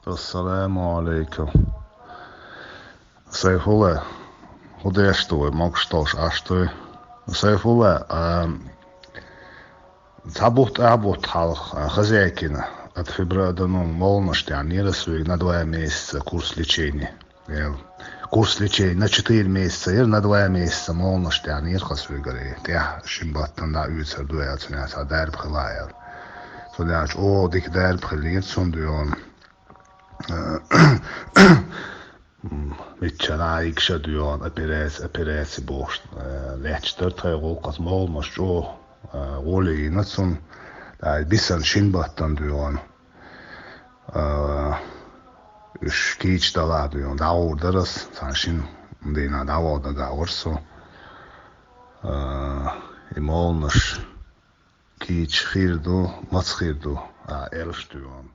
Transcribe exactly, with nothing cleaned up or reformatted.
Ассаламу алейкум. Сайфулла, хӀу деш ду вай, могуш долуш Ӏаш дуй? Сайфулла, а, цхьа бутт, а, бутт хьалха, а, хозяйкина от фиброденому молнаш тӀехь нира суьйга на два месяца курс лечения. Эл. Курс лечения на четыре месяца яра, на два месяца молнаш тӀехь нира хас вигара. ТӀехь шин баттана дӀа уьйцар ду аьлла, цуьнан цхьа дарба хила аьлла. Цуьнан чӀогӀа дика дарба хилира цунна дуьйна. Э, мичча нагӀа йигша дуьйна, операци, операци бохуш, э, лаьтташ дара тхайн гӀуллакхаца молнаш чӀогӀа, э, гӀоле йина цунна. Ай, бисана шин баттана дуьйна. А, уьш кийча далахь дуьйна дӀагӀур дара ас, цхьана шина дийнахь дӀаваха дагахь вара со. А, и молнаш кийча хир ду, маца хир ду, а, элш дуьйна.